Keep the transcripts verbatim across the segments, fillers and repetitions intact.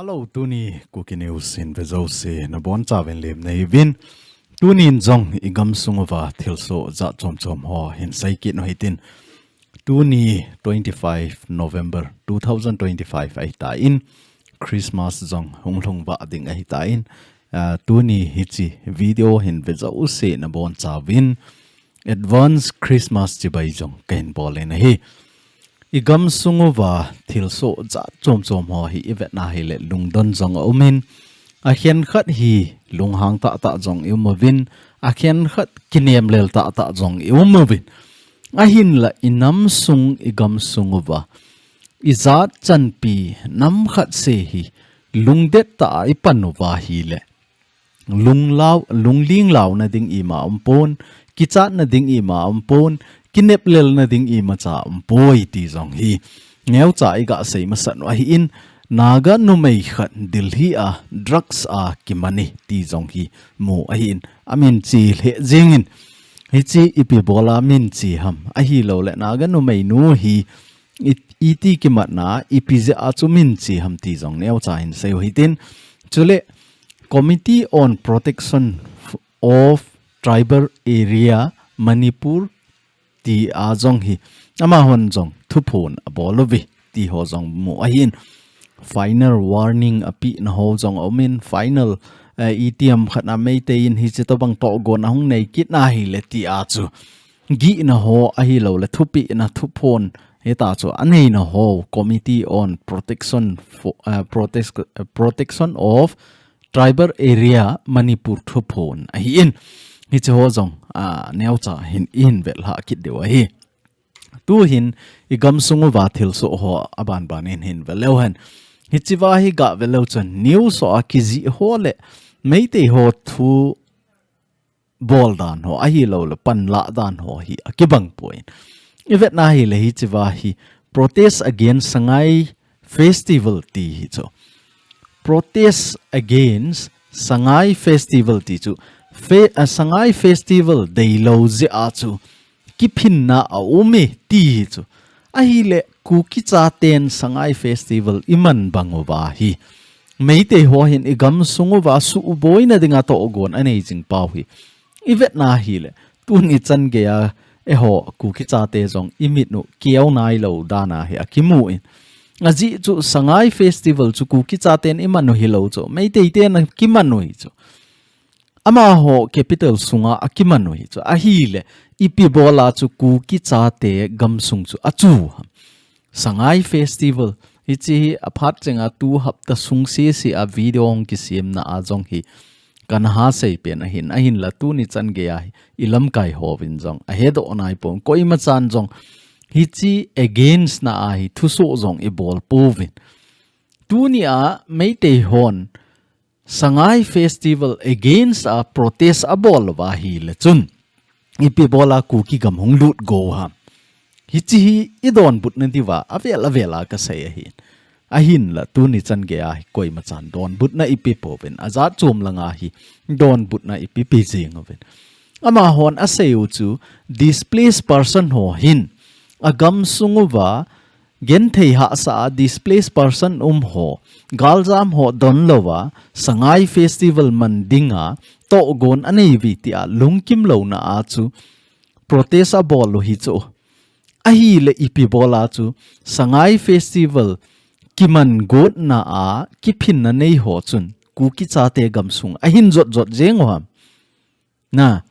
Hello, tuni Kuki News in ve jouse nabonchauvin lemna hiuvin. Tunin jong i gamsung uva thilsoh jat chom chom ho hin seikit u hitin. Tuni twenty-five November two thousand twenty-five ahitan, Christmas jong hung lhung vah ding ahitan, ah, tuni hiche video hin ve jouse nabonchauvin advance Christmas chibai jong kahin bol in ahi. I gamsung uva thilsoh jat chom chom ho hi i vetna hileh lungdon jong aumin, akhenkhat hi lunghang tahtah jong i um uvin, akhenkhat kinemlel tahtah jong i um uvin. Ahinla i namsung i gamsung uva ijat chanpi nam khat seh hi lungdet tah a i pan uva ahileh lunglau, lunglinglauna ding ima umpon, kichatna ding ima umpon, kineplelna ding imacha umpoi ti jong hi neocha i gasei masat u ahin, Naga numei khat Delhi a drugs a kiman e ti jong hi mu ahin, amin che lheh jengin. Hiche ipi bola min che ham, ahilouleh Naga numeinu hi i, iti kimatna, ipi jeh a chu min che ham ti jong neocha hin sei u hitin. Chuleh Committee on Protection of Tribal Area Manipur ti a jong hi amahon jong thuphon abol uve ti ho jong mu ahin. Final warning apehna ho jong aumin, final, eh, itiham khat a Meitei in hiche tobang tohgon ahung nei kit na hileh ti a chu gihna ho ahilouleh thupehna thuphon hita chu aneina ho Committee on Protection for, eh, Protect-, eh, Protection of Tribal Area Manipur thuphon ahin. Hiche ho jong, ah, neocha hin i hin vet lhah kit diu ahi. Tuhin i gamsung uva thilsoh ho abanban in hin ve leu hen. Hiche va hi gah ve leu chun news ho a kijih ho leh Meitei ho thu bol dan ho ahilouleh panlah dan ho hi akibang poi. I vetna hileh hiche va hi protest against Sangai Festival ti hi chu. Protest against Sangai Festival ti chu. Fe-, ah, Sangai Festival deilou jeh a chu kiphinna aum e ti hi chu. Ahileh Kuki chaten Sangai Festival i man bang uva hi Meitei ho hin i gamsung uva suhboina dinga tohgon anei jing pau hi i vetna hileh tuni chan geiya eiho Kuki chate jong i mit u keu nailou dan a hi akimu in. Ajeh chu Sangai Festival chu Kuki chaten i man u hilou chu, Meitei ten akiman u hi chu. Amaho capital sunga akiman u hi chu. Ahileh ipi bola chu Kuki chate gamsung chu achu ham. Sangai Festival hiche hi aphat chenga tu hapta sung sese a video hung kisemna a jong hi kana ha sei pen ahin, ahinla tuni chan geiya hi i lamkai hovin jong ahedoh nai pon, koima chan jong hiche against na a hi thusoh jong i bol pouvin. Tuni a Meitei hon Sangai Festival against a protest abol uva ahileh chun ipi bola Kuki gam hung lut go ham. Hiche hi i donbutna diuva avel avel a kasei ahin. Ahinla tuni chan geiya hi koima chan donbutna i pe pouvin, ajat chom langa hi donbutna i pe pe jing uvin. Amahon asei u chu displaced person ho hin agamsung uva genthei hahsa a displaced person um ho, galjam ho don louva Sangai Festival man dinga tohgon anei uve tia lungkim louna a chu protest abol u hi chu. Ahileh ipi bola chu Sangai Festival kiman gotna a kiphinna nei ho chun Kuki chate gamsung ahin jot jot jeng u ham. Na,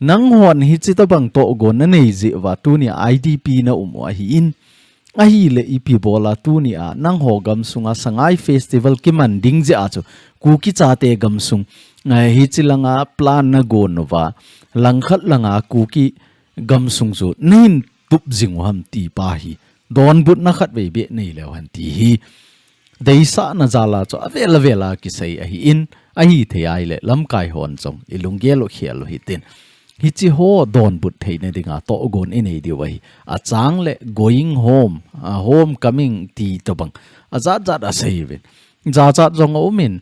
nanghon hiche tobang tohgon nanei jeh uva tuni a I D P na um u ahin. Ahileh ipi bola tuni a nangho gamsunga Sangai Festival kiman ding jeh a chu Kuki chate gamsung, eh, hiche langa plan nagon uva, langkhat langa Kuki gamsung chu nahin tup jing u ham ti pa hi donbutna khatvei beh nei leu hen ti hi deisahna jal a chu avel avel a kisei ahin, ahithei ahileh lamkai hon jong i lunggel u khel u hitin. Hiche ho donbut theina dinga tohgon i nei diu ahi. Achang leh going home, a, homecoming ti tobang ajat jat asei uvin. Jat jat jong aumin.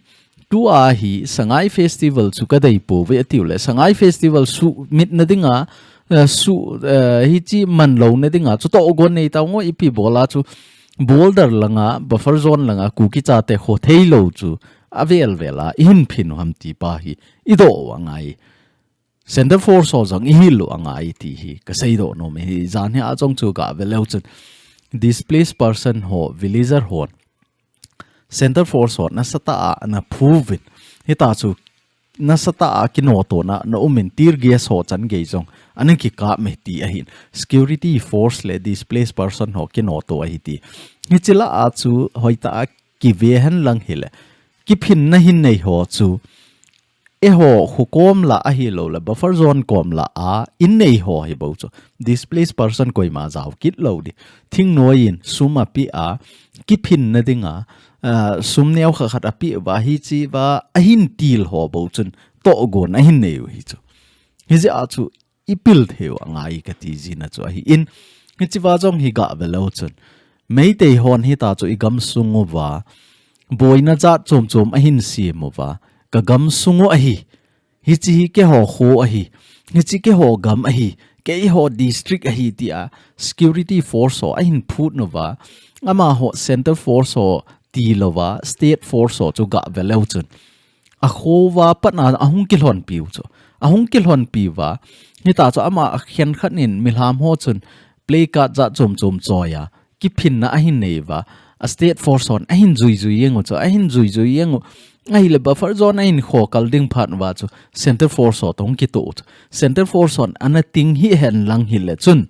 Tua hi Sangai Festival chu kadei pouve atiu leh, Sangai Festival suhmitna dinga, eh, su, eh, hiche man louna dinga chu tohgon nei tau ngo, ipi bola chu border langa, buffer zone langa, Kuki chate kho theilou chu, avel vela, ihin phin u ham ti pa hi, idoh u angai. Center Force ho jong ihil u angai ti hi, kaseidoh nom e. Hi jan hi a jong chu gave leu chun, displaced person ho, villager ho, Center Force ho nasatah a ana phu uvin. Hita chu nasatah a kinotona ana um in tear gas ho chan gei jong ana kikap e ti ahin. Security force le displaced person ho kinoto ahi ti. Hichi lah a chu hoitah a kive hen lang hile, kiphinna hin nei ho chu, eiho kho kom lah ahilou le, buffer zone kom lah a, in nei ho hi bou chu. Displaced person koima jao kit lou di. Thingnoi in sum apeh a, kiphinna dinga, ah, sum neo khat khat apeh uva, hichi uva, ahin til ho bou chun, tohgon ahin nei u hi chu. Hijeh a chu, ipil thei u angai kati jing a chu ahi in, hichi uva jong hi gave leu chun, Meitei hon hita chu igam sung uva, boina jat chom chom ahin sem uva, ka gam sung u ahi, hichi hi keiho kho ahi, hichi keiho gam ahi, keiho district ahi tia, security force ho ahin phut uva, amaho center force ho tilouva, state force ho chu gave leu chun, akho uva patna ahung kilhonpi u chu. Ahung kilhonpi uva, hita chu ama akhen khat in milham ho chun placard jat chom chom choi a, kiphinna ahin nei uva, a state force hon ahin jui jui jeng u chu, ahin jui jui jeng u. Ahile buffer zone ahin kho kal ding phat uva chu, center force ho toh hung kitoh u chu. Center force hon ana ting hi hen lang hile chun,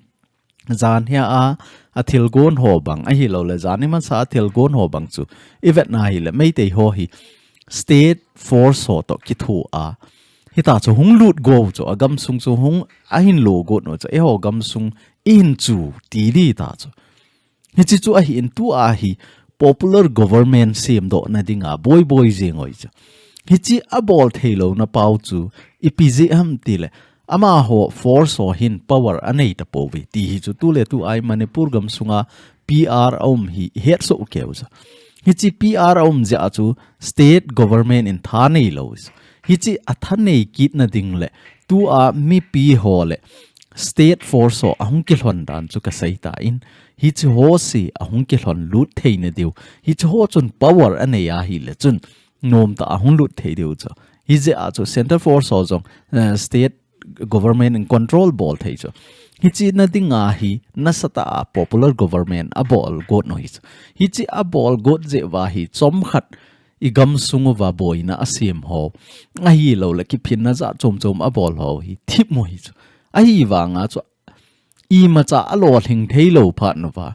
jan hi a, a thilgon ho bang, ahilou le, jan hi masa a thilgon ho bang chu, ivet na hile, Meitei ho hi, state force ho toh kitho a, hita chu hung lut go u chu, agam sung chu hung ahin lo go u chu, eiho gam sung ihin chu, ti di ta chu. Hichi chu ahi in tua hi popular government semdoh na dinga boi boi jeng u ahi chu. Hichi abol theilouna pau chu ipi jeh ham tile, amaho force ho hin power anei tapouve ti hi chu tule tu a i Manipur gam sunga P R aum hi ihet soh kei u chu. Hichi P R aum jeh a chu state government in tha neilou chu. Hichi atha nei kit na ding le tua mipi ho le state force ho ahung kilhon dan chu kasei ta in, hichi ho si ahung kilhon lut thei na diu. Hichi ho chun power anei ahile chun, nom ta ahung lut thei diu chu. Hijeh a chu center force ho jong, eh, state government in control bol thei chu. Hichi na dinga hi nasatah a popular government abol got u hi chu. Hichi abol got jeh uva hi chomkhat igam sung uva boina asem ho, ahilou le kiphinna jat chom chom abol ho hi thip mo hi chu. Ahivanga chu imacha alolhing theilou phat uva,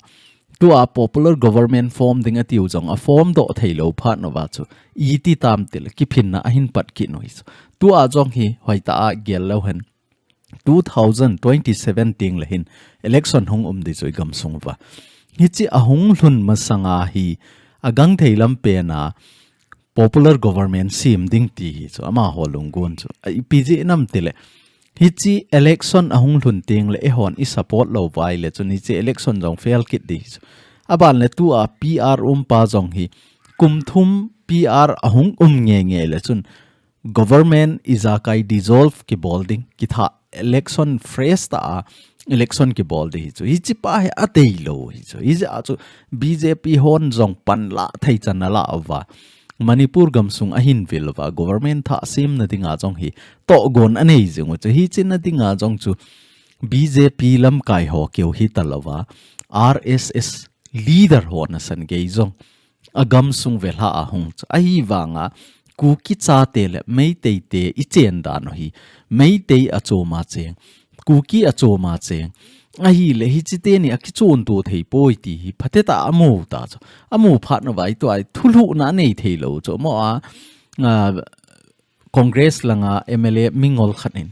tua popular government form ding atiu jong aform doh theilou phat uva chu, iti tam tile kiphinna ahin pat kit u hi chu. Tua jong hi hoitah a gel leu hen, two thousand twenty-seven teng le hin election hung um di chu igam sung uva. Hichi ahung lhun masanga hi agang thei lam pen a popular government sem ding ti hi chu amaho lunggon chu. A ipi jeh ham tile, hichi election ahung lhun teng le eihon i support lou uva ahile chun hichi election jong fail kit di hi chu. Aban le tua P R um pa jong hi kum thum P R ahung um nge nge le chun government ijakai dissolve kibol ding, kitha election fresh tah a election kibol ding hi chu. Hichi pa hi adeilou hi chu. Hijeh a chu B J P hon jong panla thei chan ala uva, Manipur gam sung ahin vil uva, government thah sem na dinga jong hi tohgon anei jing u chu. Hichi na dinga jong chu B J P lamkai ho keu hita louva, R S S leader ho nasan gei jong agam sung velha ahung chu. Ahivanga Kuki chate le Meitei te ichen dan u hi, Meitei achom a cheng, Kuki achom a cheng, ahile hichi teni akichon to thei poi ti hi phatecha amu ta chu. Amu phat uva tua thulhuhna anei theilou chu. Mo a, a, Congress langa M L A mingol khat in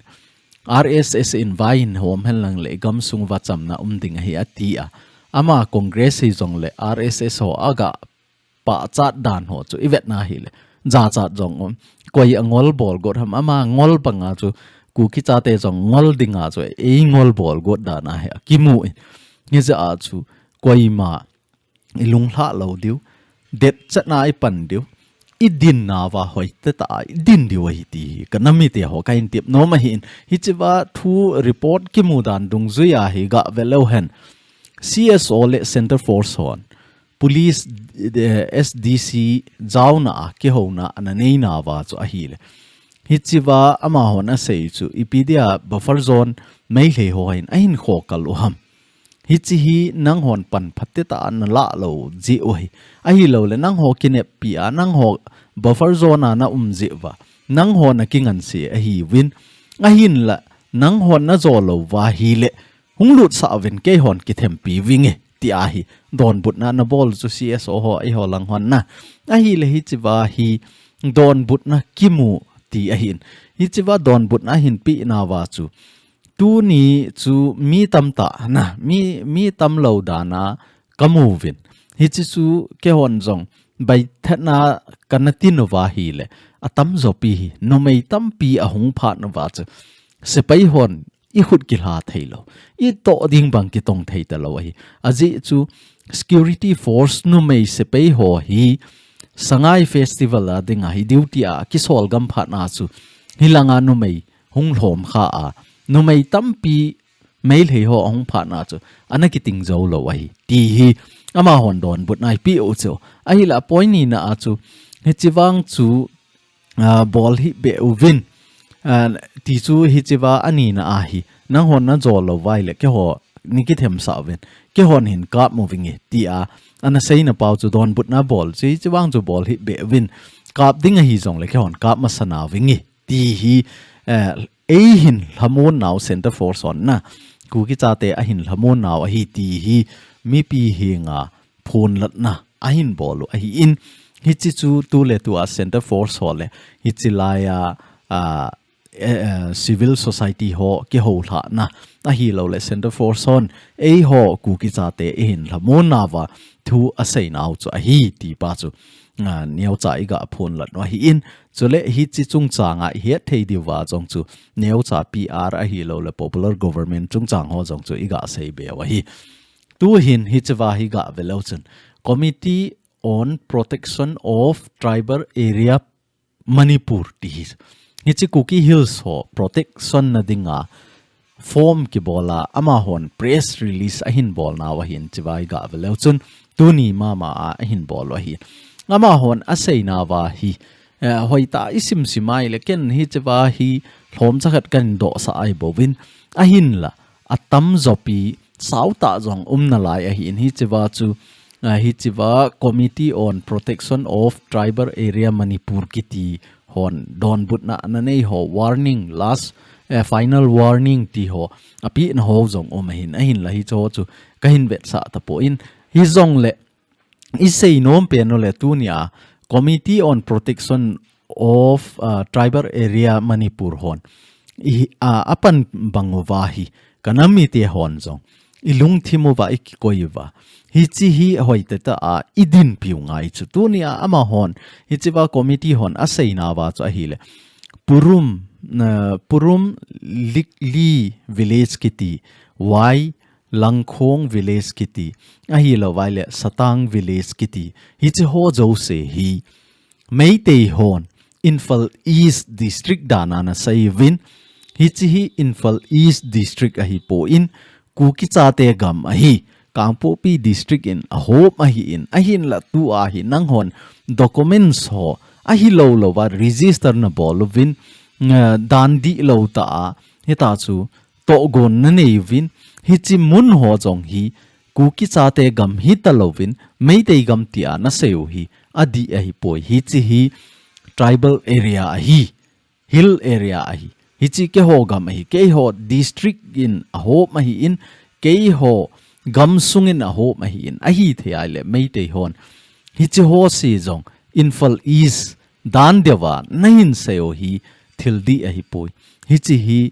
R S S in vai in hom hen lang le gam sung uva chamna um ding ahi ati a. Ama Congress hi jong le R S S ho aga pachat dan ho chu ivet na hile, jachat jong um. Koi angol bol got ham, ama ngol banga chu Kuki chate jong ngol dinga chu eingol bol got dan ahi akimu in. Hijeh a chu koima ilunglhah lou diu, detchetna ipan diu, idinna uva hoitah a idin diu ahi ti hi kanam mite ho kahin tep nom ahi in. Hichi uva thu report kimu dan dungjui a hi gave leu hen, C S O le Center Force hon police, eh, S D C jaona a kihouna ana neina uva chu ahile. Hichea amahon asei chu ipi dia buffer zone Meitei ho hin ahin khokal u ham. Hiche hi nanghon pan phatecha a nalah lou jeh u ahi. Ahilouleh nangho kineppi a, nangho buffer zone a naum jeh uva, nangho nakinganse ahiuvin. Ahinla nanghon najo lou uva ahile, hung lutsah uvin keihon kithempi uvinge, tia hi donbutna anabol chu C S O ho eiho lang hon na. Ahile hichea hi donbutna kimu ti ahin. Hichea donbutna ahin pehna uva chu tuni chu mi tamtah na, mi, mi tamlou dan a kamu uvin. Hiche chu keihon jong baithatna kana tin uva ahile, atamjo pi hi numei tampi ahung phat uva chu sepai hon ikhut kilha theilou, itoh ding bang kitong thei talou ahi. Ajeh chu security force numei sepai ho hi Sangai Festival a dinga hi duty a kisol gam phatna chu hilanga numei hung lhom kha a, numei tampi Meitei ho ahung phatna chu ana kiting jou lou ahi, ti hi amahon donbutna eipeh u chu. Ahile apoinina a chu hiche vang chu, ah, bol hih beh uvin, ah, ti chu hichea anina ahi. Nanghon najo lou uva ahile keiho nakithemsah uvin, keihon hin kap uvinge, tia ana seina pau chu donbutna bol chu hiche vang chu bol hih beh uvin, kap ding ahi jongle keihon kap masa nauvinge, ti hi, eh, eihin lhamon nau Centre Force hon na, Kuki chate ahin lhamon nau ahi ti hi mipi henga phonlatna ahin bol u ahin. Hiche chu tuletua Centre Force ho le hiche laia, ah, eh, eh, civil society ho kihoulhahna ahilouleh Centre Force hon eiho Kuki chate eihin lhamon nauva thu asei nau chu ahi ti pa chu, ah, neocha iga phonlat u ahin. Chule hiche chungchanga ihet thei diuva jong chu neocha P R ahilouleh popular government chungchang ho jong chu iga sei be u ahi. Tuhin hichea hi gave leu chun Committee on Protection of Tribal Area Manipur ti hi. Hiche Kuki Hills ho protection na dinga form kibola amahon press release ahin bol nau ahin, hichea hi gave leu chun tuni mama a ahin bol u ahi. Amahon asei nauva hi, eh, hoitah a isim sim ahile ken hichea hi lhomcha khat kahin dohsah ahi bouvin, ahinla atamjo pi sautah jong um nalai ahin, hichea chu, ah, hichea Committee on Protection of Tribal Area Manipur kiti hon donbutna ana nei ho warning, last, eh, final warning ti ho apehna ho jong um ahin, ahinla hicheho chu kahin vetsah tapon, hijongle isei nom pen u le tunia Committee on Protection of, uh, Tribal Area Manipur hon i, uh, apan bang uva hi kanam mite hon jong ilungthim uva ikikoi uva, hiche hi hoitah a idinpiu ngai chu tunia amahon hichea committee hon asei nauva chu ahile Purum, uh, Purum Likli village kiti, Y Langkhong village kiti, ahilouva ahile Satang village kiti, hicheho jouse hi Meitei hon Imphal East District dan a ana sei uvin, hiche hi Imphal East District ahipon, Kuki chate gam ahi, Kangpokpi District in ahop ahin, ahinla tua hi nanghon documents ho ahilou louva register nabol uvin, eh, dan dihlou tah a, hitia chu tohgon nanei uvin, hiche mun ho jong hi Kuki chate gam hitalouvin, Meitei gam tia nasei u hi adih ahipoi, hiche hi tribal area ahi, hill area ahi, hiche keiho gam ahi, keiho district in ahop ahin, keiho gamsung in ahop ahin, ahithei ahile Meitei hon hicheho se jong Imphal East dan deuva nahin sei u hi thil dih ahipoi, hiche hi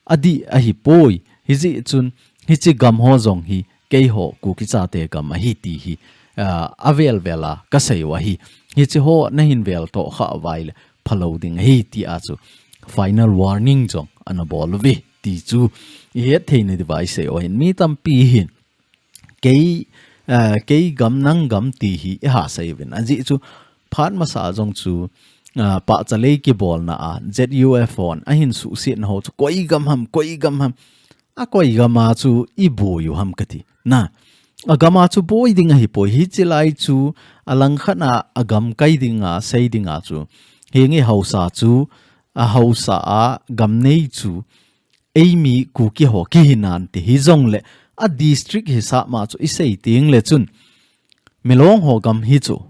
adih ahipoi, hijeh chun hiche gam ho jong hi keiho Kuki chate gam ahi ti hi, ah, avel vel a kasei u ahi. Hicheho nahin vel toh khah uva ahile phalou ding ahi tia chu final warning jong ana bol uve ti chu ihet theina diuva isei u ahin, mi tampi hin kei, ah, kei gam nang gam ti hi iha sei uvin. Ajeh chu phat masa jong chu, ah, pahchalei kibolna a Z U F hon ahin suhsetna ho chu koi gam ham, koi gam ham, akoi gam a chu iboi u ham kati. Na, Agam a chu boi ding ahipoi. Hiche lai chu alangkhat a agam kai dinga, sei dinga chu, henge haosa chu, ahaosa a gam nei chu eimi Kuki ho kihi nante, hijongle a district hisap ma chu isei tengle chun Milong ho gam hi chu.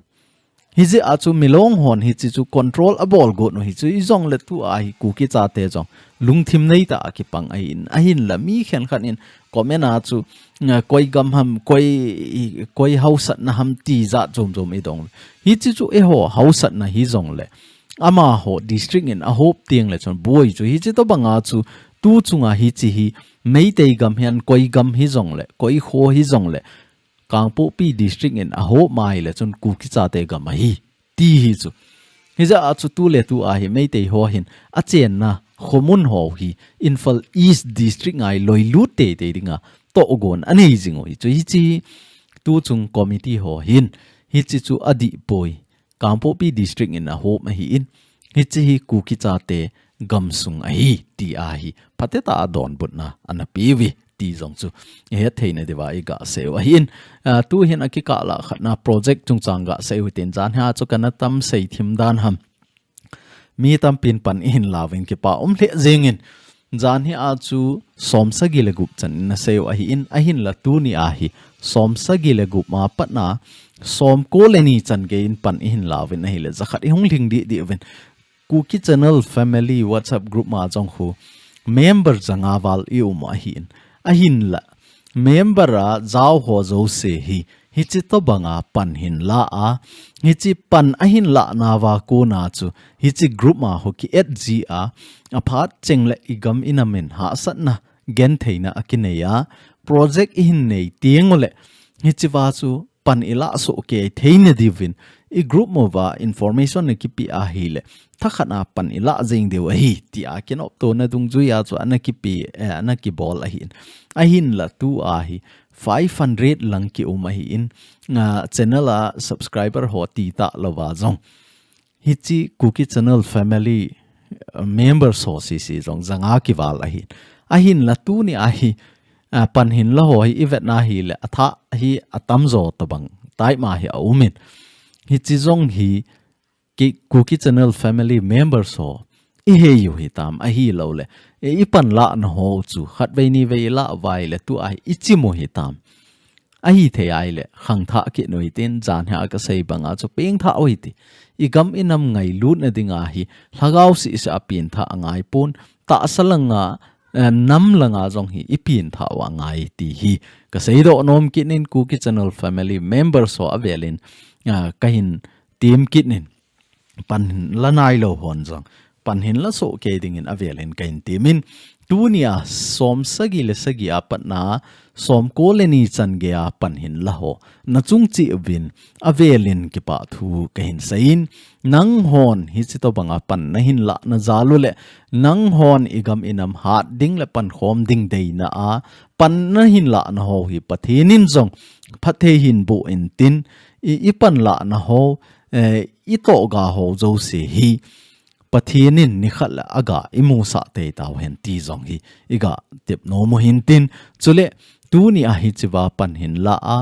Hijeh a chu Milong hon hiche chu control abol got u hi chu, hijongle tua hi Kuki chate jong lungthim neitah a kipang ahin, ahinla mi khenkhat in comment a chu, ah, koi gam ham, koi, koi haosatna ham ti jat jom jom idong. Hiche chu eiho haosatna hijongle amaho district in ahop tengle chun boi chu. Hiche tobanga chu tu chunga hiche hi Meitei gam hihen, koi gam hijongle, koi kho hijongle, Kangpokpi district in ahop mai le chun Kuki chate gam ahi, ti hi chu. Hijeh a chu tuletu a hi Meitei ho hin achenna khomun ho hi Imphal East district ngai loilut teitei dinga tohgon anei jing u hi chu. Hiche hi tu chung committee ho hin hiche chu adih poi. Kangpokpi district in ahop ahin, hiche hi Kuki chate gamsung ahi, ti ahi phatecha a donbutna ana peuve, ti jong chu ihet theina diuva iga sei u ahin. Ah, tuhin akikah lah khatna project chungchang ga sei u hitin, janhi a chu kana tam sei thim dan ham. Mi tampin pan ihin lauvin kipa um lheh jengin, janhi a chu som sagi le gup chan ina sei u ahin, ahinla tuni a hi som sagi le gup ma patna som ko le ni chan gei in pan ihin lauvin ahile, jakhat ihung lhing dih dih uvin. Kuki Channel Family WhatsApp group ma jong khu member janga val i um ahin, ahinla member a jao ho jouse hi hiche tobanga pan hin la a, hiche pan ahin lah nauva kona chu hiche group ma ho ki add ji a, aphat cheng le igam inam in hahsatna gentheina akinei a, project ihin nei teng ule hichea chu pan ilah soh kei theina diuvin i group mova information na kipe ahile, thakhat a pan ilah jeng diu ahi, tia kinoptona dungjui a chu ana kipe, eh, ana kibol ahin. Ahinla tua hi five hundred lang ki um ahin, ah, channel a subscriber ho tita louva jong hiche Kuki Channel Family, uh, members ho sese jong janga kival ahin. Ahinla tuni a hi, uh, pan hin la ho hi ivet na hile, athah hi atamjo tobang type ma hi aum in. Hiche jong hi ki Kuki Channel Family members ho ihei u hitam ahilouleh, e, ipan lahna ho chu khatvei nivei ilah uva ahile tua hi ichim u hitam. Ahithei ahile, khangthah kit u hitin, janhi a kasei banga chu pengthah u hite. Igam inam ngailutna dinga hi, lhagao sehseh a pengthah angaipon, tahsa langa, eh, nam langa jong hi ipengthah u angai ti hi kaseidoh nom kit in, Kuki Channel Family members ho avelin, ah, kahin tem kit in. Pan hin la nailou hon jong pan hin la soh kei dingin avelin kahin temin, tunia som sagi le sagi a patna som ko le ni chan gei a pan hin la ho nachung cheh uvin avelin kipah thu kahin seiyin, nanghon hiche tobanga pan nahin lahna jal uleh nanghon igam inam hat ding le pankhom ding deina a pan nahin lahna ho hi Pathen in jong phatthei hin boh intin, i, ipan lahna ho, eh, itohga ho jouse hi Pathen in nikhat le aga imusah tei tauhen ti jong hi iga tep nom u hintin, chule tunia hichea pan hin la a,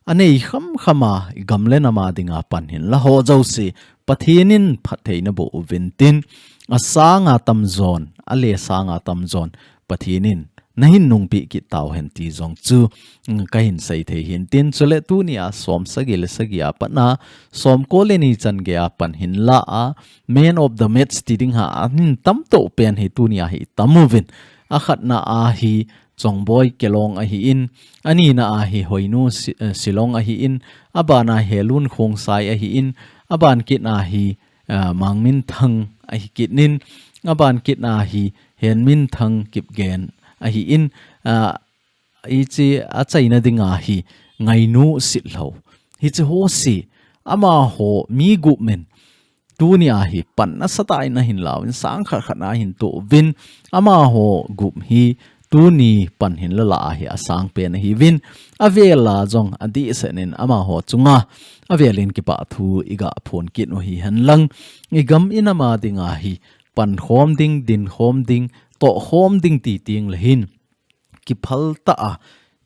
anei khamkham a igam le nam a dinga pan hin la ho jouse Pathen in phatthei naboh uvintin, asanga tamjon, ale sanga tamjon Pathen in nahin nungpeh kit tauhen ti jong chu, mm, kahin sei thei hintin, chule tunia som sagi le sagi a patna som ko le ni chan gei a pan hin la a, man of the match ti ding ha, ahin tamtoh pen hi tunia hi tam uvin. Akhatna a hi Chongboi Kelong ahin, anina a hi Hoinu Si-, eh, Silong ahin, abana Helun Khongsai ahin, aban kitna hi, ah, Mangminthang ahi kit in, aban kitna hi Henminthang Kipgen ahin, ah, hiche achaina dinga hi Ngainu Sitlhou. Hiche ho si, amaho mi gup min, tunia hi pan nasatah in ahin lauvin, sang khat khat a ahin toh uvin, amaho gup hi tuni pan hin la la a hi asang pen ahiuvin, avela jong adehset in amaho chunga avelin kipah thu iga phong kit u hihen lang, igam inam a dinga hi pankhom ding, dinkhom ding, tohkhom ding ti tengle hin kiphal tah a,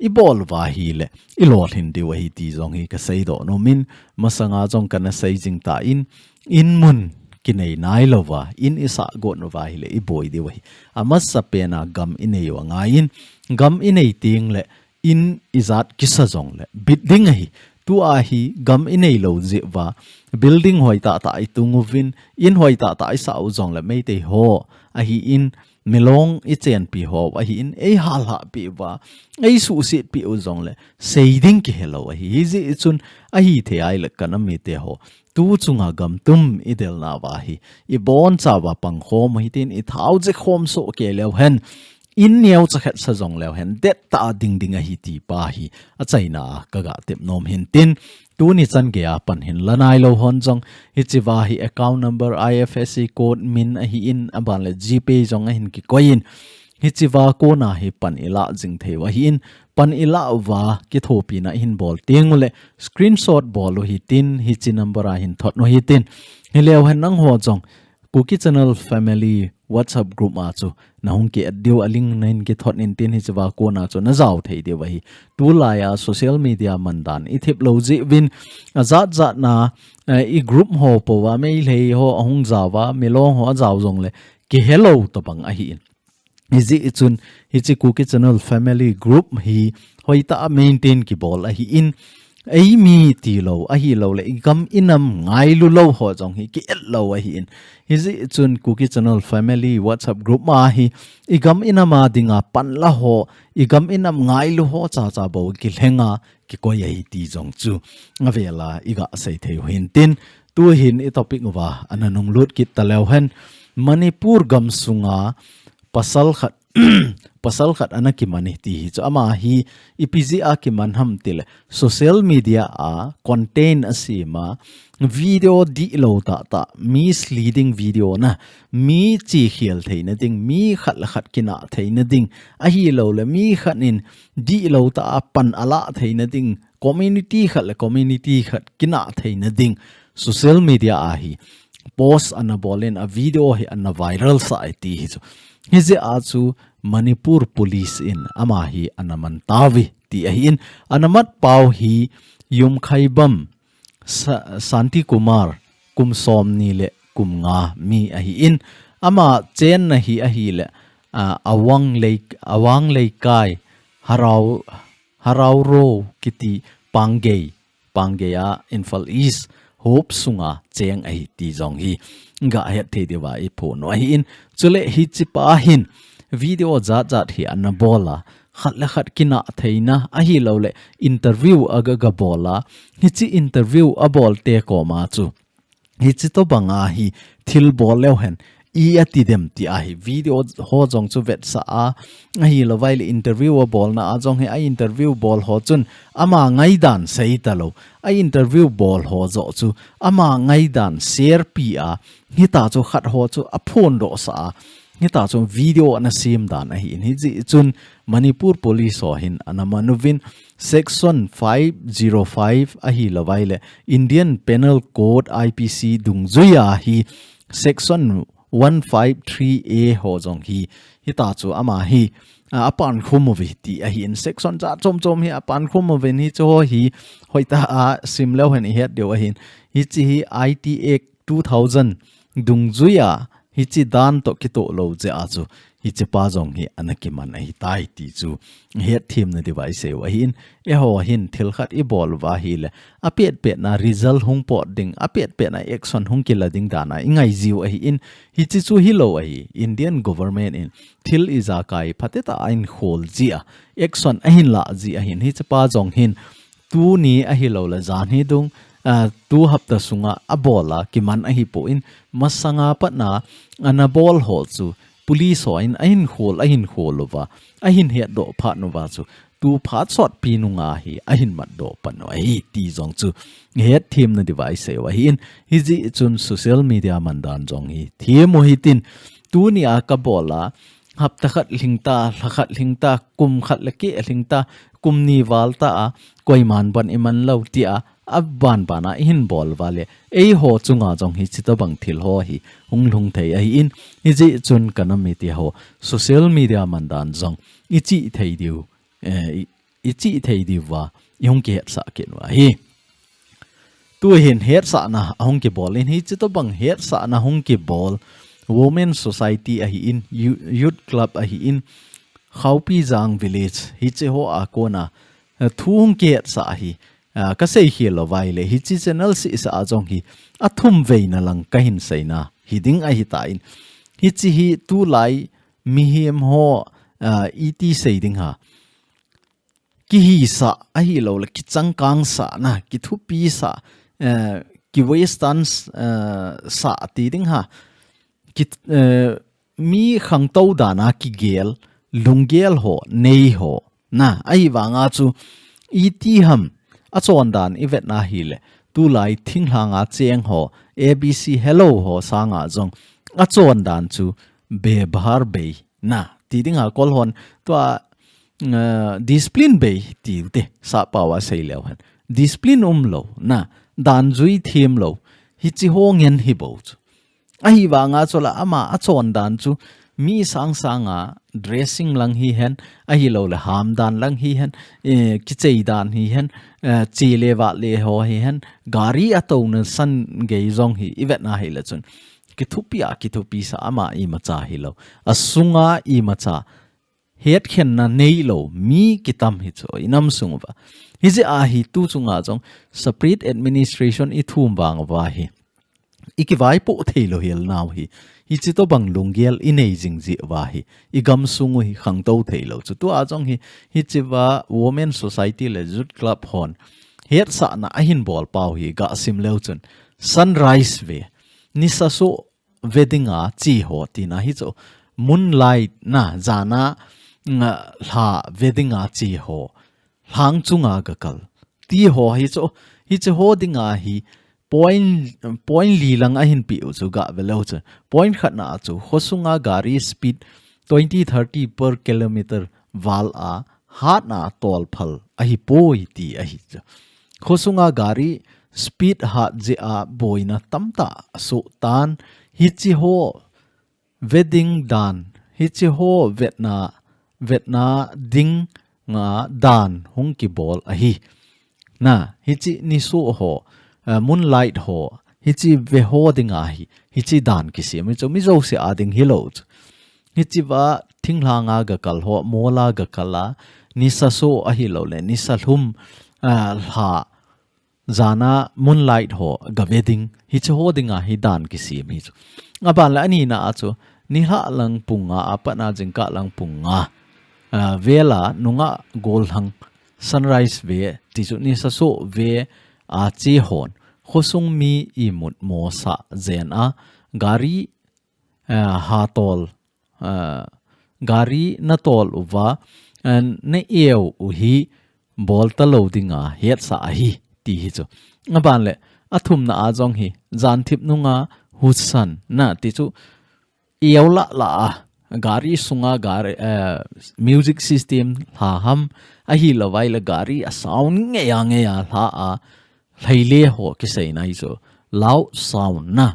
ibol uva ahile, ilolhin diu ahi ti jong hi kasei doh nom in, masanga jong kana sei jing tan, in mun kinei nailouva, in isah got uva ahile, iboi diu ahi. Amasapen a gam inei u angaiyin, gam inei tengle, in ijat kisa jongle, bit ding ahi. Tua hi gam inei lou jeh uva, building hoi tahtah itung uvin, in hoi tahtah isah u jongle, Meitei ho ahin, milong ichenpi ho ahin, eihallhah peh uva, eisuhset peh u jongle, sei ding kihelou ahi. Hijeh chun, ahithei ahile kana mite ho, tu chunga gam tum idelna uva hi, iboncha uva pangkhom u hitin, ithao jeh khom soh kei leu hen, in neocha khat sa jong leu hen, dettah a ding ding ahi ti pa hi, achaina a kaga tep nom hintin, tuni chan geiya pan hin la nailou hon jong, hichea hi account number, I F S C code, min ahin, aban le GPay jong ahin kikoi in, hichea kona hi pan ilah jing thei u ahin, pan ilah uva kithopina ihin bol teng ule, screenshot bol u hitin, hiche number a hin thot u hitin, hileu hen nangho jong, Kuki Channel Family WhatsApp group a chu nahung ki add diu, a link nahin kithot intin hichea kona chu najao thei diu ahi. Tulai a social media mandan ithip lou jeh uvin ajat jat na, eh, i group ho pouva Meitei ho ahung jaova, milong ho ajao jongle kihelou tobang ahin. Hijeh chun hiche Kuki Channel Family group hi hoitah a maintain kibol ahin, eimi tilou, ahilouleh, igam inam ngailu lou ho jong hi ki-et lou ahin. Hijeh chun Kuki Channel Family WhatsApp group ma hi, igam inam a dinga panla ho, igam inam ngailu ho chacha bou kilhenga, kikoi ahi ti jong chu. Avela iga sei thei u hintin. Tuhin i topic uva, ana nunglut kit taleu hen. Manipur gamsunga pasal khat, pasal khat ana kiman e ti hi chu. Ama hi ipi jeh a kiman ham tile, social media a content asem a, video dihlou tahtah, misleading video na, mi chekhel theina ding, mi khat le khat kinah theina ding, ahilouleh mi khat in dihlou tah a pan alah theina ding, community khat le community khat kinah theina ding, social media a hi post ana bol in, a video hi ana viral sah e ti hi chu. Hijeh a chu Manipur Police in ama hi ana man tauve ti ahin, ana mat pau hi Yumkhaibam Sa-, Santi Kumar, kum somni le kum nga mi ahin, ama chenna hi ahile, a, Awang Lei-, Awang Leikai, Harau, Harauro kiti Panggei, Panggei a Imphal East hop sunga cheng ahi ti jong hi ga het thei diuva i phon u ahin, chule hiche pa hin video jat jat hi ana bol a, khat le khat kinah theina ahilouleh interview aga ga bol a, hiche interview abol te koma chu hiche tobanga hi thil bol leu hen i ati dem ti ahi. Video ho jong chu vetsah a, ahilouleh interview abolna a jong hi a interview bol ho chun ama ngaidan sei talou, a interview bol ho joh chu ama ngaidan share pi a, hita chu khat ho chu aphondoh sah a, hita chu video ana sem dan ahin, hijeh chun Manipur Police ho hin ana man uvin, Section five zero five ahilouleh Indian Penal Code, I P C, dungjuia hi Section one five three A ho jong hi, hita chu ama hi, a, apankhum uve ti ahin, section jat chom chom hi apankhum uvin, hiche ho hi hoitah a sim leu hen i het diu ahin, hiche hi I T Act two thousand dungjuia hiche dan toh kitoh lou jeh a chu, hiche pa jong hi ana kiman ahitai ti chu hetthem na diuva i sei u ahin, eiho hin thil khat i bol uva ahile, apet pet na result hung pot ding, apet pet na action hung kila ding dan a i ngai jiu ahin, hiche chu hilou ahi, Indian government in thil ijakai phatecha a ahin khol ji a, action ahin lah ji ahin, hiche pa jong hin tuni ahilouleh jan hi dung, a, tu hapta sunga abol a kiman ahipon, masanga pat na ana bol ho chu police hon ahin khol, ahin khol uva, ahin hetdoh phat uva chu, tu phat sotpi nunga hi ahin matdoh pan u ahi ti jong chu hetthem na diuva i sei u ahin, hijeh chun social media mandan jong hi them u hitin, tuni a kabol a, hapta khat lhing ta, lha khat lhing ta, kum khat le keh lhing ta, kum ni val ta a, koiman ban i man lou ti a, aban ban a i hin bol uva le, eiho chunga jong hiche tobang thil ho hi hung lhung thei ahin, hijeh chun ka nam mite ho, social media mandan jong i chih thei diu, eh, i, i chih thei diuva i hung kihetsah kit uva hi. Tuhin hetsahna a hung kibol in, hichi tobang hetsahna hung kibol Women Society ahin, Youth Club ahin, Khaupijang Village, hichi ho a kona thu hung kihetsah hi, ka seikhel lou vai le, hichi channel sehseh a jong hi a thum veina lang kahin seina hi ding ahitan, hichi hi tulai mihem ho iti sei ding ham, kihisah ahilouleh kichangkangsahna, kithupisah, ki western sah ti ding ham, mi khangtou dan a kigel, lunggel ho, nei ho, na, ahivanga chu iti ham, achondan i vetna hile, tulai thinglhang a cheng ho, A B C helou ho sanga jong achondan chu bebhar bei, na, ti ding a kol hon tua discipline bei tiu te, sahpao a sei leu hen, discipline umlou, na, dan jui themlou, hichi ho ngen hi bou chu. Ahivanga chu la ama achondan chu mi sangsanga dressing lang hihen, ahilouleh hamdan lang hihen, kicheidan hihen, che le vah le ho hihen, gari atouna san gei jong hi i vetna hile chun, kithupi a kithupisah ama imacha hilou, asunga imacha hetkhenna neilou mi kitam hi chu i nam sung uva. Hijeh a hi tu chunga jong separate administration i thum vang uva hi i kivaipoh theilou hel nau hi, hichi tobang lunggel i nei jing jeh uva hi i gamsung u hi khangtou theilou chu. Tua jong hi, hichi va Women Society le Youth Club hon hetsahna ahin bol pau hi gasim leu chun, sunrise ve, nisa soh ve dinga che ho tina hi chu, moonlight, na, jana lha ve dinga che ho, lhang chunga gakal ti ho hi chu, hichi ho dinga hi point, point li lang ahin peh u chu gave leu chu. Point khatna a chu khosunga gari speed twenty thirty per kilometer val a hatna tolphal ahipoi ti ahi chu. Khosunga gari speed hat jeh a boina tamtah asoh tan, hichi ho ve ding dan, hichi ho vetna, vetna dinga dan hung kibol ahi. Na, hichi nisoh ho, moonlight ho, hichi ve ho dinga hi, hichi dan kisem hi chu mi jouse a ding hilou chu. Hichi va thinglhanga gakal ho, mol a gakal a, nisa soh ahilouleh nisa lhum, lha, jana moonlight ho gave ding, hichi ho dinga hi dan kisem hi chu. Aban le anina a chu, nilhah lang pung nga a pat a jingkah lang pung nga vel a nungah gollhang, sunrise ve ti chu, nisa soh ve a che hon khosung mi imut mosah jen a, gari hatol, gari natol uva na eu u hi bol talou dinga hetsah ahi ti hi chu. Aban le athumna a jong hi, janthip nunga husan, na, ti chu eu lah lah a, gari sunga gari, music system lha ham, ahilou vai le gari a sound ngeia ngeia lha a, lhaile ho kiseina hi chu, loud sound, na,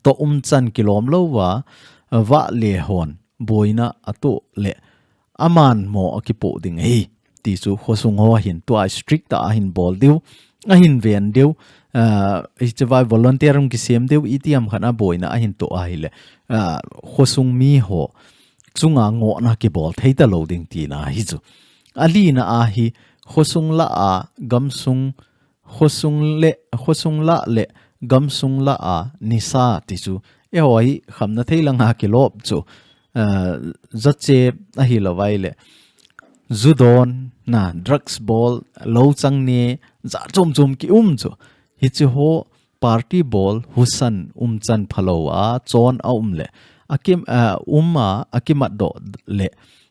toh umchan kilom louva, vah le hon boina atoh le aman mo akipoh ding ahi ti chu khosung ho ahin tua strict tah ahin bol diu, ahin ven diu, hichi vai volunteer hung kisem diu, itiham khat a boina ahin toh ahile, khosung mi ho chunga ngohna kibol thei talou ding tina hi chu. Alina a hi khosung lah a gamsung, khosung le, khosung lah le gamsung lah a nisa ti chu, eiho hi khamna thei langa kilop chu, jachep ahilou vai le, ju don, na, drugs bol, lou chang ne, jat chom chom kium chu. Hichi ho party bol, husan umchan phalou a chon aum le, akim, um a akimatdoh le,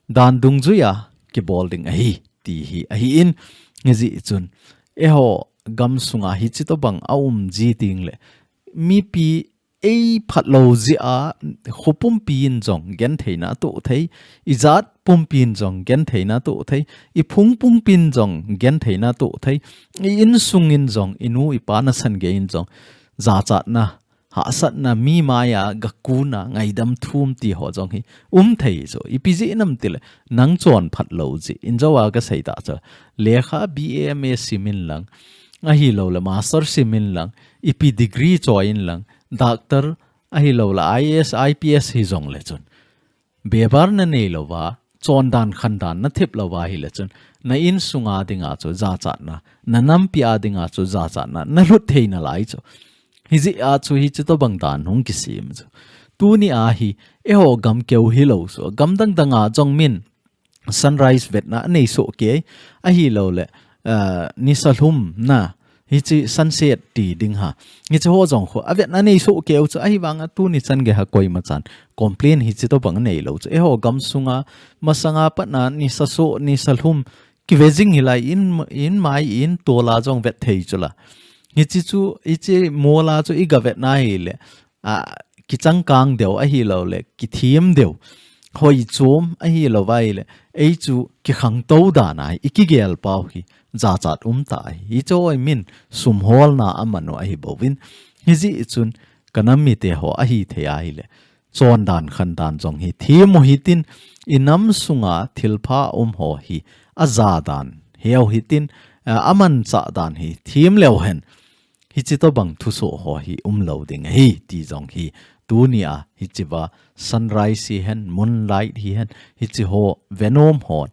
dan dungjuia kibol ding ahi ti hi ahin, hijeh chun eiho gamsunga hichi tobang aum ji ding le, mipi ei phatlou jeh a, kho pumpi in jong gentheina atoh thei, ijat pumpi in jong gentheina atoh thei, iphung pumpi in jong gentheina atoh thei, i insung in jong, inu ipa nasan gei in jong jachatna hahsatna, mi maiya gakuna, ngaidam thum ti ho jong hi um thei chu. Ipi jeh ham itile, nang chonphat lou jeh in, jou a kasei ta chu, lekha B A M A sim in lang, ahilouleh master sim in lang, ipi degree choi in lang, doctor, ahilouleh I A S, I P S hijongle chun, bebar nanei louva, chondan khandan nathep louva ahile chun, na insunga dinga chu jachatna, na nampi a dinga chu jachatna nalut thei nalai chu. Hijeh a chu hiche tobang dan hung kisem chu. Tuni a hi, eiho gam keu hilou chu, gam dang dang a jong min sunrise vetna anei soh kei, ahilouleh, ah, nisa lhumna, hiche sunset ti ding ham, hiche ho jong khu avetna anei soh keu chu, ahivanga tuni chan geiya koima chan complain hiche tobang anei lou chu. Eiho gam sunga masanga patna nisa soh, nisa lhum kive jing hilai, in, in mai, in tol a jong vet thei chula. Hiche chu, hiche mol a chu iga vetna ahile, a, kichangkang deu ahilouleh, kithem deu, hoichom ahilouva ahile, ei chu kikhangtou dan a hi, ikigel pau hi, jachat um ta ahi. Hiche ho hi min sum holna aman u ahi bouvin. Hijeh chun, kanam mite ho ahithei ahile, chondan khandan jong hi them u hitin, inam sunga thilpha um ho hi aja dan heu hitin, a, amanchah dan hi them leu hen, hiche tobang thusoh ho hi umlou ding ahi ti jong hi, tuni a hichea sunrise hihen, moonlight hihen, hiche ho venom hon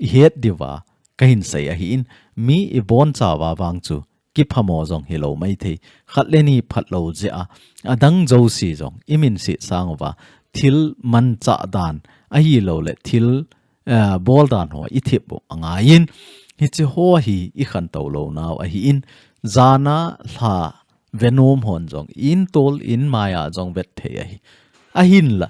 ihet diuva kahin sei ahin, mi ibonchauva vang chu kiphamo jong hilou maithei. Khat le ni phatlou jeh a, adang jouse jong iminset sang uva, thil manchah dan ahilouleh, thil, eh, bol dan ho ithep u angaiyin, hiche ho hi ikhantou lou nau ahin, jana lha venom hon jong in tol in maiya jong vet thei ahi. Ahinla,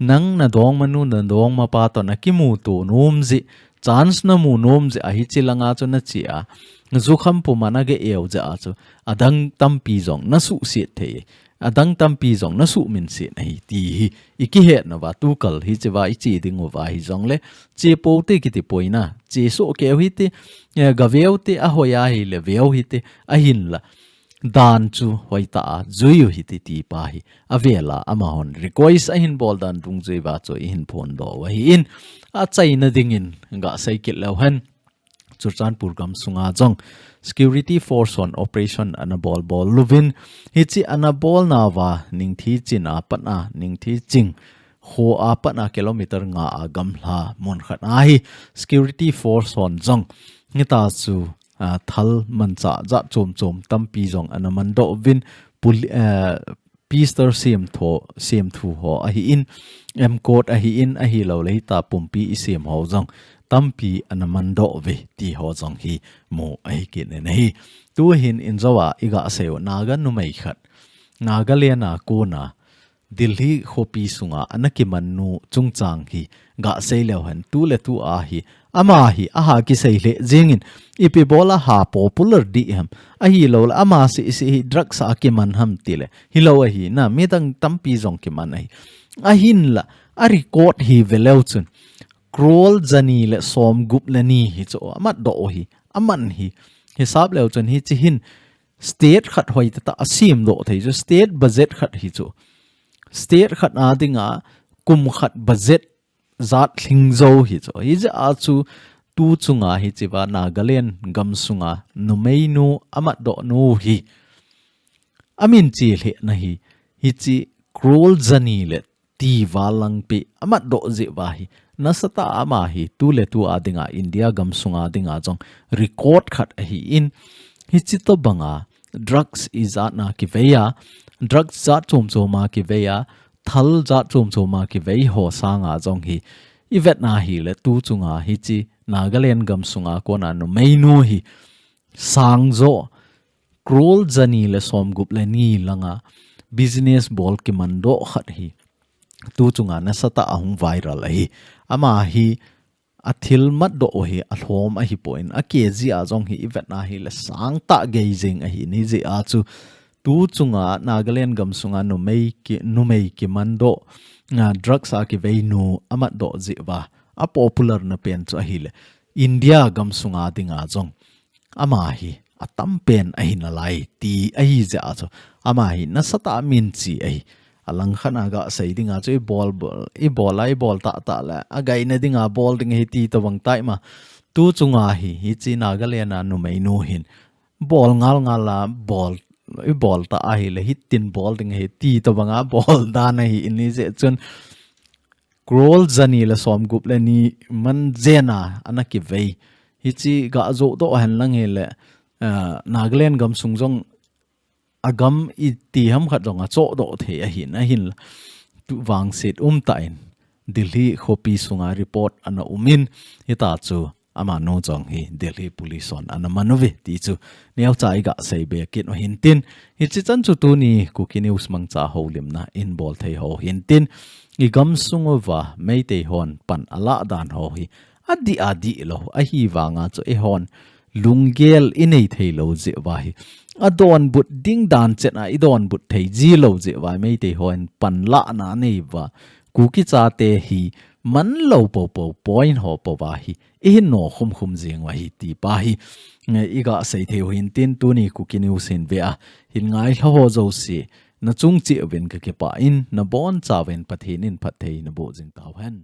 nang nadongmanu, nadongmapa toh nakimuto nom jeh, chance namu nom jeh a hiche langa chu nache a, jukham puma nageh eu jeh a chu, adang tampi jong nasuhset thei, adang tampi jong nasuhminset ahi ti hi ikihetnauva, tukal hichea iche dinguva hijongle, che pou te kiti poi na, che soh keu hite, eh, gaveu te, ahoi ahile veu hite, ahinla, dan chu hoitah a jui u hite ti pa hi, avel a amahon request ahin bol dan dungjuiya chu ihin phondoh u ahin, achaina dingin gasei kit leu hen, Churachandpur gam sunga jong security force hon operation ana bol bol uvin, hiche ana bolnauva Ningthi Ching a patna, Ningthi Ching kho a patna kilometer nga a gamla mun khat a hi security force hon jong hitia chu, a, thal manchah jat chom chom tampi jong ana mandoh uvin, poli-, a, pistol semthu, semthu ho ahin, M code ahin, ahilouleh hitia pumpi isem ho jong tampi ana mandoh uve ti ho jong hi mu ahi kit in ahi. Tuhin in jouva igasei u Naga numei khat, Nagaland a kona Delhi khopi sunga ana kiman nu chungchang hi gasei leu hen, tu le tu a hi, ama hi aha kisei lheh jingin, ipi bola ha popular dih ham, ahilouleh ama seh seh hi drugs a kiman ham tile, hilou ahi, na midang tampi jong kiman ahi. Ahinla, a record hi ve leu chun, crore jani le somgup le ni hi chu amatdoh u hi, aman hi, hisap leu chun hiche hin, state khat hoitah tah a semdoh thei chu, state budget khat hi chu. State khat a dinga kum khat budget jat lhing jou hi chu. Hijeh a chu tu chunga hichea Nagaland gam sunga numeinu amatdoh nu hi, amin che lhehna hi, hiche crore jani le ti val langpi amatdoh jeh uva hi, nasatah a ama hi tu le tu a dinga India gam sunga dinga jong record khat ahin, hiche tobanga drugs ijat na kivei a, drugs jat chom chom a kivei a, thal jat chom chom a kivei ho sanga jong hi, ivet na hile tu chunga hiche Nagaland gam sunga kona numeinu hi, sang jo, crore jani le somgup le ni langa business bol kimandoh khat hi, tu chunga nasatah a hung viral ahi. Ama hi athil matdoh u hi alhom ahipon, a K G a jong hi ivet na hile sangtah gei jeng ahi, hijeh a chu tu chunga Nagaland gam sunga numei ki, numei kimandoh, a, drugs a kivei nu amatdoh jeh uva, a popular na pen chu ahile, India gam sunga dinga jong ama hi atam pen ahi nalai ti ahi jeh a chu ama hi nasatah a minchi ahi. Alang khat a gasei dinga chu ibol, ibol a ibol tah tah le againa dinga bol ding ahi ti tobang tai ma. Tu chunga hi, hiche Nagaland a numeinu hin bol ngal ngal a bol, ibol tah ahile hitin bol ding ahi ti tobang a bol dan ahi in hijeh chun crore jani le somgup le ni man jen a ana kivei. Hiche gajoh doh hen lang hile, ah, Nagaland gamsung jong agam iti ham khat jong achoh doh thei ahin, ahinla tu vangset umtah in Delhi khopi sunga report ana umin, hita chu amanu jong hi Delhi Police hon ana man uve ti chu neocha igasei be kit u hintin, hiche chan chu tuni Kuki News mangcha houlimna in bol thei ho hintin, igamsung uva Meitei hon pan alah dan ho hi adih adih lou, ahivanga chu eihon lunggel inei thei lou jeh uva hi, adonbut ding dan chet a idonbut thei ji lou jeh uva Meitei hon panlahna anei uva, Kuki chate hi manlou poupou point ho pouva hi ihin nokhum khum jeng u ahi ti pa hi, eh, igasei thei u hintin tuni Kuki News hin ve a, hin ngailha ho jouse nachung cheh uvin kakipah in, nabonchauvin Pathen in phatthei naboh jing tauhen.